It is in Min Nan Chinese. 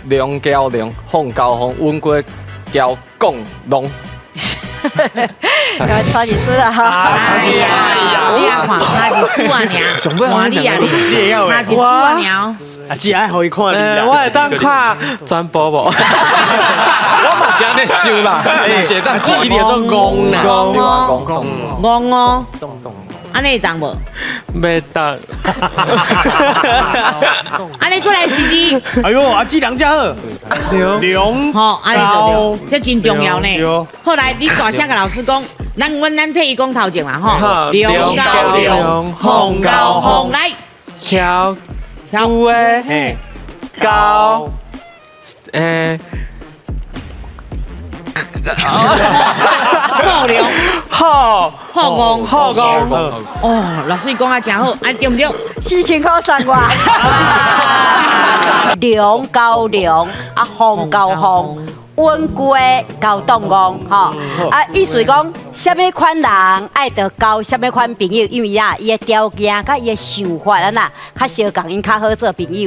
龍交龍，鳳交鳳，穩過交講龍。差一絲啦哈！哎呀，你啊看，差一絲啊爾，看你啊，差一絲啊爾。啊，只愛予伊看你啦。我會當看轉播無？我嘛是按呢想啦，是當這一定做戇啦，戇哦，戇哦，按呢會當無？袂當。按呢過來試試。哎呦，阿志人遮好，龍吼，按呢就對，這真重要呢。後來你大聲共老師講，咱阮咱替伊講頭前啦吼，龍交龍，鳳交鳳，來。橋有的高欸，好龍，好，好戇，好戇。哦，老師講啊真好，啊對毋對？4000箍送我。龍交龍，啊鳳交鳳，穩龜交當戇，吼。啊，意思講，啥物款人愛著交啥物款朋友，因為啊，伊的條件佮伊的想法啊啦，較相仝，𪜶較好做朋友。